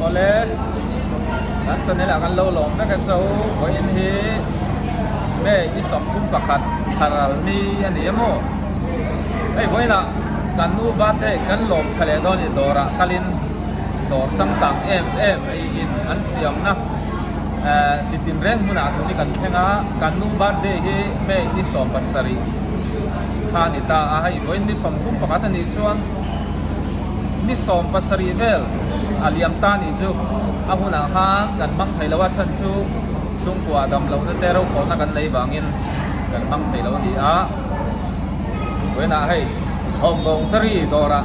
Awle, kan channel ah kan lo lawm vek e cho, vawiin hi May ni 31 tharal ni a ni emaw? Hei vawiin ah kan nu birthday kan lawm tha leh dawn a ni dawr ah kalin dawr changkang em em ei in an siamna chi tin reng hmunah tun hi kan thleng a, kan nu birthday hi May ni 17 kha a ni ta a, hei vawiin ni 31 a nih chuan ni 17 vel a liam ta nih chu a hunah khan kan hmang thei lo a, chhan chu chhungkua dam lohna te rokhawlna kan nei vangin kan hmang thei lo a ni a, vawiinah hei Hong Kong Tari dawrah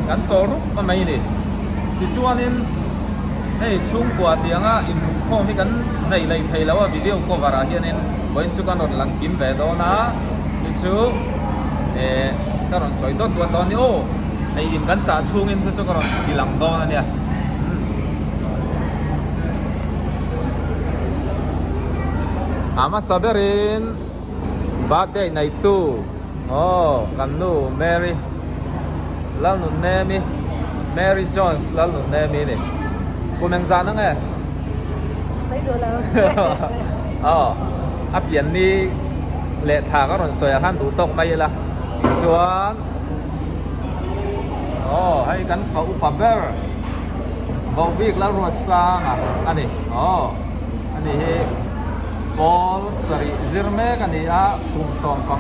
kan chawl rup a mai ni. Tichuanin hei chhungkua tianga inhmuhkhawm hi kan nei lei thei lo a video cover ah hianin vawiin chu kan rawn lang kim ve dawn a, chu chu eh ka rawn sawi dawt dawt dawn a ni aw. Hei in kan chah chhungin chu chu ka rawn ti lang dawn a nia. A hmasa berin birthday neitu aw kan nu Mary Lalnunnemi Mary Jones Lalnunnemi a ni. Kum eng zan ang e? Sawi duh lo. Aw a pian ni leh thla ka rawn sawi ah khan duh tawk mai ila chuan. Aw hei kan fa upa ber Bawhbik Lalruatsanga a ni aw a ni hi pawl sarih zir mek a ni a kum 15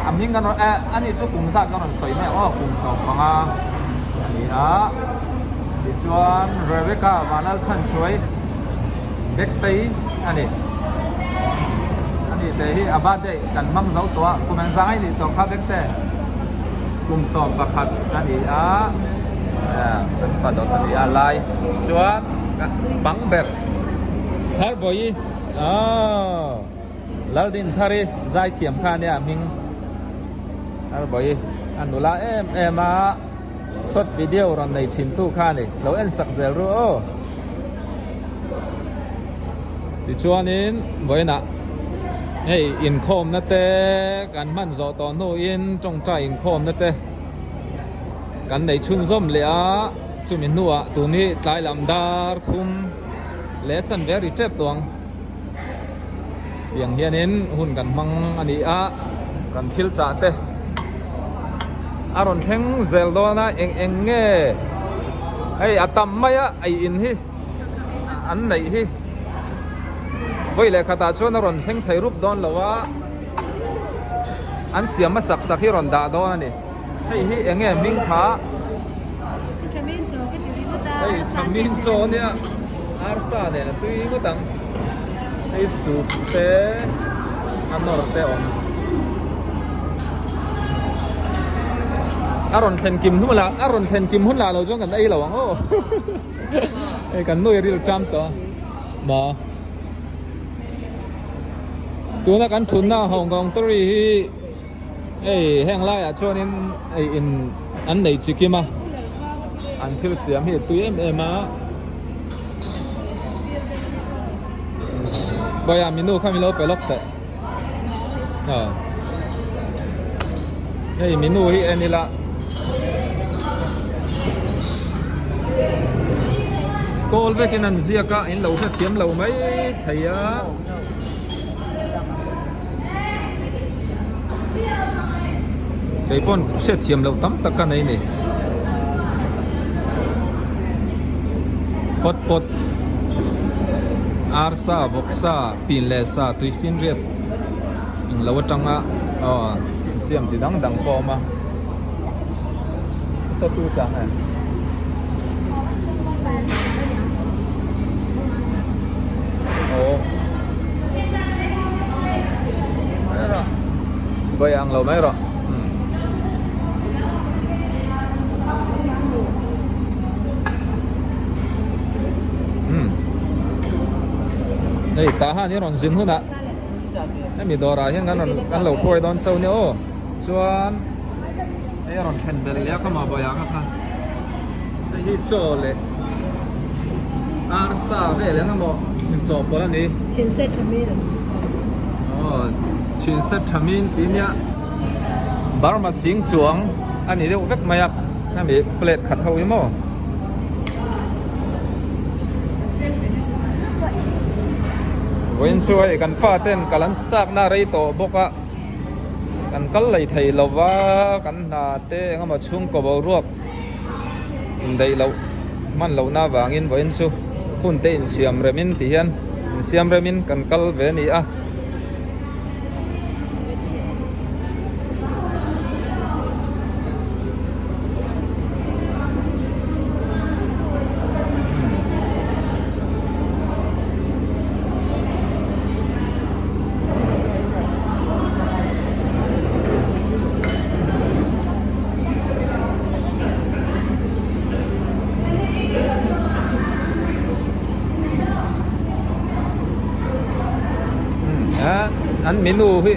a hming kan rawn eh a ni chu kum zat ka rawn sawi mek aw kum 15 a ni a tichuan Rebecca Vanlalchhanchhuai Bektei a ni a ni te hi a birthday kan hmang zo tawh a kum engzah ngai nih tawh kha Bekte kum 11 a ni a kan fa dawt a ni a lai chuan bang ber Tharbawi aw Laldinthari zaithiam kha ania a hming Tharbawi a nula em em a. Short video rawn nei thin tu kha a ni, lo en sak zel ru aw. Tichuanin vawiinah hei inkhawmna te kan hman zawh tawh hnuin tawngtai inkhawmna te kan nei chhunzawm leh a, chumi hnuah tun hi tlai lam dar thum leh chanve a ri tep tawh ang. Tiang hianin hun kan hmang a ni a, kan thil chah te a rawn thleng zel dawn a, eng eng nge hei a tam mai a ei in hi an neih hi vawi leh khatah chuan a rawn thleng thei rup dawn lo a, an siam hmasak sak hi rawn dah dawn a ni. Hei hi eng nge hming kha? Thamin chaw ka ti ringawt a. Hei thamin chaw ania arsa nen a tui ngawt ang. Hei soup te a nawr te awm. A rawn thlen kim hun lah a rawn thlen kim hun lah lo chuan kan ei lo ang aw. Hei kan nui ril ṭam tawh a. Maw? Tuna kan thutna Hong Kong Tari hi Hei heng laiah chuanin ei in an nei chi kim a, an thil siam hi a tui em em a. Bawiah minu kha min lo pe lawk teh. Aw. Hei minu hi en ila. Kawl vekin an ziak a, in lo hrethiam lo mai thei a. Kei pawn hriat thiam loh tam tak ka nei ni. Hot pot arsa vawksa pin leh sa tui finriat eng lo atanga aw insiam chi dang dang pawh a awm a. Sawtu chang e. Aw. Mai rawh. Vawi ang lo mai rawh. Um. Hei tah han hi rawn zin hunah hemi dawrah hian kan rawn kan lo hruai dawn chauh nia aw. Chuan hei a rawn thlen belh leh a kha mah bawihah kha kha hei hi chaw leh arsa vel eng emaw inchawhpawlh a ni. Chhinset tha min. Aw chhinset tha min tih nia Burma sing chuang a ni deuh vek mai a hemi plate khat ho hi maw. Vawiin chu hei kan faten kal an chakna a rei tawh bawk a, kan kal lei thei lo va, kan hna te eng emaw chhungkaw boruak indaih loh hman lohna avangin vawiin chu hun te insiam remin ti hian insiam remin kan kal ve a ni a. An menu hi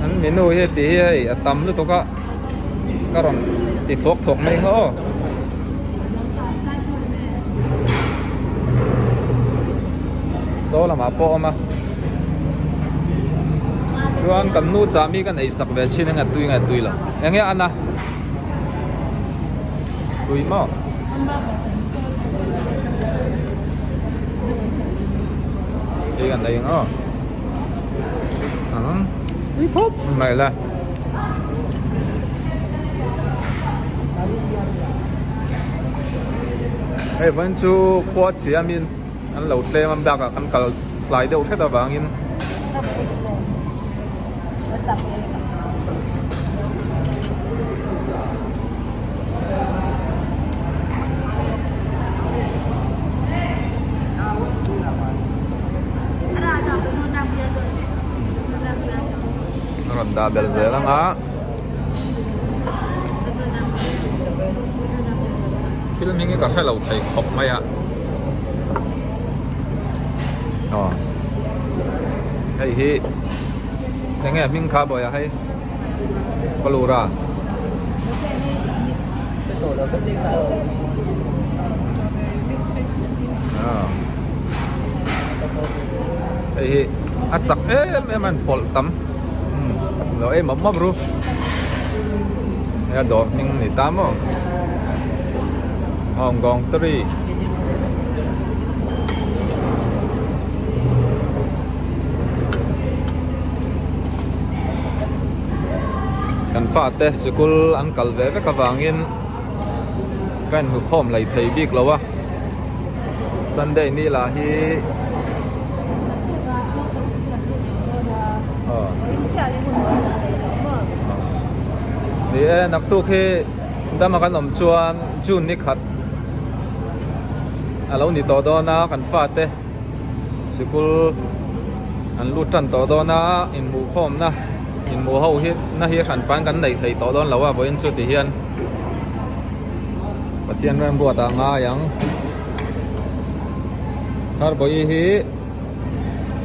an menu hi ti hi hei a tam lutuk a ka rawn ti thuak thuak mai ang aw. Saw lamah pawh a awm a chuan kan nu chah mi kan ei sak ve thin eng a tui nge tui lo eng nge a na tui maw. Tui kan ei ang aw ang tui khawp mai la. Hei vawiin chu khua chhiamin an lo tlem a bakah kan kal tlai deuh hret avangin A rawn dah belh zel ang a thil hming hi ka hre lo thei khawp mai a aw hei hi eng nge hming kha bawiha hei kalura hei hi a chak em em a an pawlh tam lo ei mawp mawp ru hei a dawr hming a ni ta maw Hong Kong 3 Kan fate sikul an kal ve vek avangin ka inhmukhawm hlei thei bik lo a Sunday ni lah hi Ni e naktuk hi dama kan awm chuan June ni khat a lo ni tawh dawn a kan fate sikul an lut tan tawh dawn a inhmuhkhawmna inhmuh ho hi na hi hran pan kan neih thei tawh dawn lo a vawiin chu ti hian Pathian remruat ah ngai ang Tharbawi hi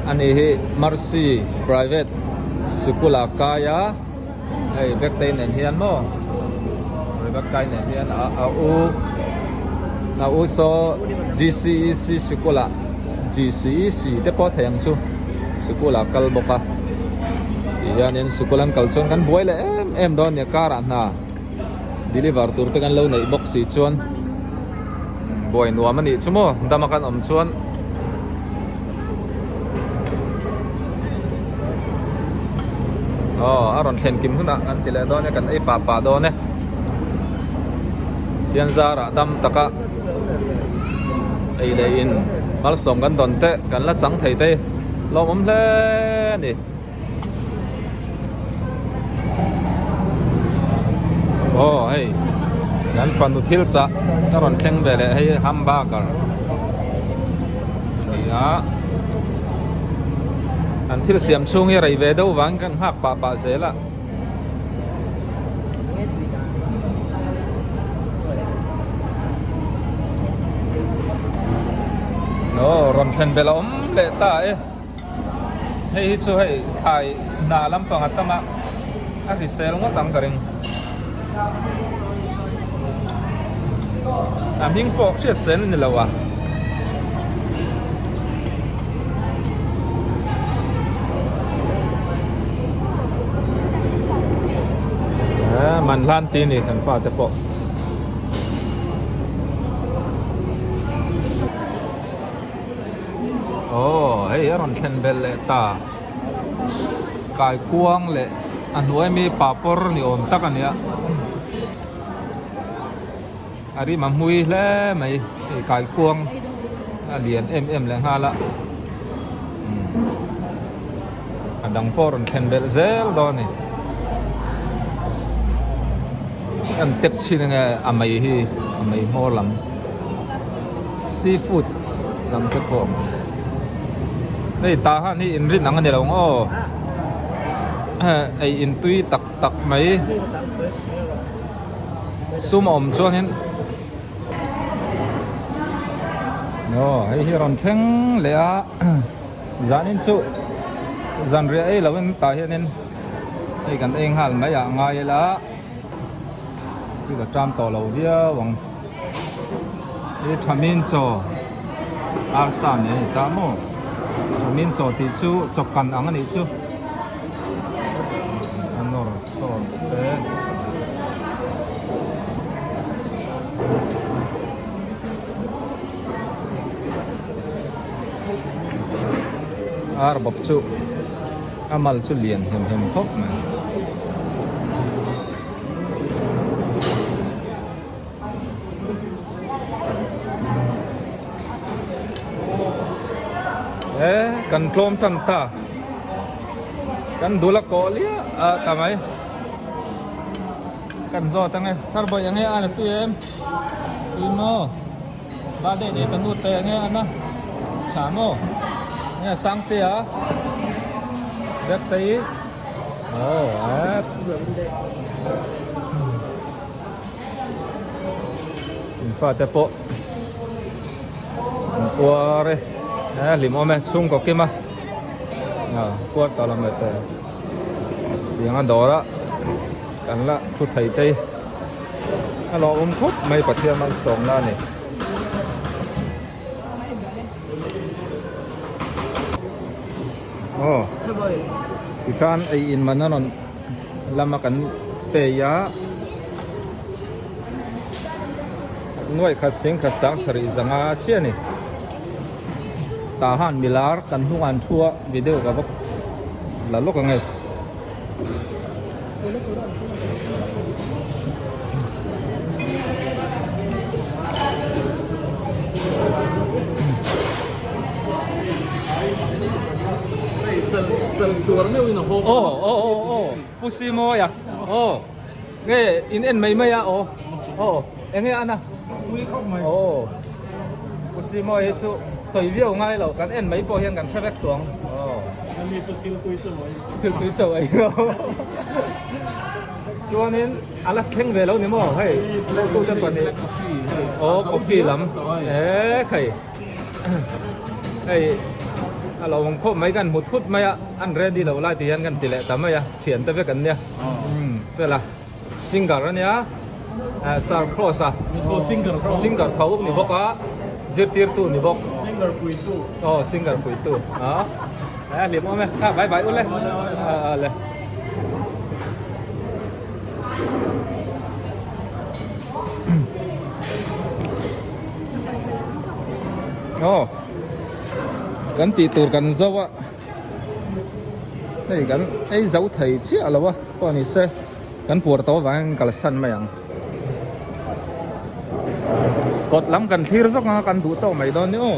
ani hi Mercy private sikul ah kai a hei Bektei nen hian maw Rebecca-i nen hian a u a u saw G_C_E_C sikul ah G_C_E_C te pawh a thei ang chu sikul ah kal bawk a ti hianin sikul an kal chuan kan buai leh em em dawn a nia car ah hna deliver tur te kan lo neih bawk si chuan buai nuam a nih chu maw dama kan awm chuan aw a rawn thlen kim hunah kan ti leh dawn e kan ei pah pah dawn e thian zarah dam taka ei leh in malsawm kan dawn te kan la chang thei te lawmawm hle a ni. Aw hei kan fanu thil chah a rawn thleng ve leh hei hamburger a ni a an thil siam chhung hi rei ve deuh vangin kan nghak pah pah zel a. Aw rawn thlen belh a awm leh ta e. Hei hi chu hei thlai hnah lampang a tam a, a hrisel ngawt ang ka ring. A hming pawh hriat sel a ni lo a. Man hlan ti ni kan pa te pawh. Aw hei a rawn thlen belh leh ta. Kaikuang leh a hnuai mi papawr ni awm tak a nia. A rim a hmui hle mai hei kaikuang a lian em em leh nghal a. A dang pawh a rawn thlen belh zel dawn a ni. An tep chhin ange a mei hi a mei hmawr lam seafood lam te pawh hei tah han hi inrin ang a ni lo ang aw ei in tui tak tak mai sum a awm chuanin aw hei hi a rawn thleng leh a zanin chu zanriah ei loin tah hianin hei kan ei nghal mai ah ngai ila thil a ṭam tawh lo viau ang he thamin chaw arsa nen a ni ta maw thamin chaw tih chu chaw kan ang a nih chu a nawr sauce te. Ar bawp chu a mal chu lian hem hem khawp mai. E kan tlawm tan ta kan dul a kawh liah a ta mai kan zawt ange thar bawih ange a la tui em tui maw. Ba deh deh ta nu te nge ana tha maw nge sang te a bek te i oh et in fa te pawh an puar e e hlim awm e chhungkaw kim a puar tawh lo mai te tiang a dawr a kan la thu thei te hi. A lawmawm khawp mai Pathian malsawmna a ni. Aw tikhan ei in man a rawn lama kan pay a nuaih khat sing khat sang sarih zanga chiah a ni. Tah han milar kan hnungah an thu a video ka va la lawk ang e. Aw aw aw aw Pu Simawia aw nge in en mai mai a aw aw enge ana aw Pu Simawia hi chu sawi viau ngai lo kan en mai pawh hian kan hre vek tawh ang aw. Thil tui chauh a ilo chuanin a la thleng ve lo ni maw hei hotu te pahnih aw coffee lam e khai hei a lo awm khawp mai kan hmu thut mai a an ready lo lai ti hian kan ti leh ta mai a thian te vek an nia fela singer a nia sir cross a singer tho ni bawk a zirtirtu ni bawk singer puitu aw singer puitu a. A hlim awm e, kha vai vai ule. A le. Oh. Kan tih tur kan zo a. Hei kan ei zo thei chiah lo a, pawh ni se kan puar tawh avangin kalsan mai ang. Kawt lam kan thlir zawk anga kan duh tawk mai dawn ni aw.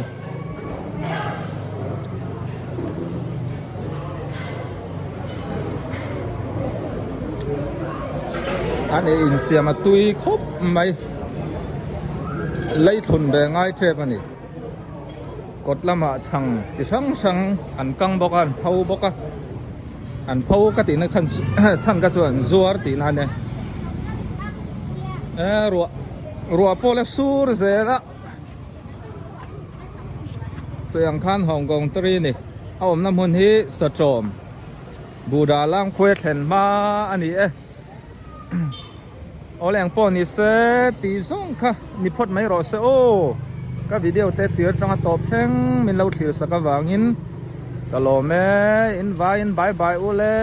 An ei insiam a tui khawp mai. Lei thlun ve ngai tep a ni. Kawt lamah chhang chi hrang hrang an kang bawk a an pho bawk a. An pho ka tihna khan chhan kha chu an zuar tihna a nia. E ruah ruah pawh la sur zel a. Sawi ang khan Hong Kong tari a ni. A awmna hmun hi Sachawm Buddha lam khuai thlen hma a ni e. Aw leng pawh ni se tih zawng kha ni phawt mai rawh se aw. Ka video te tir atanga tawp thleng min lo thlir sak avangin ka lawm e. In vaiin bye bye u le.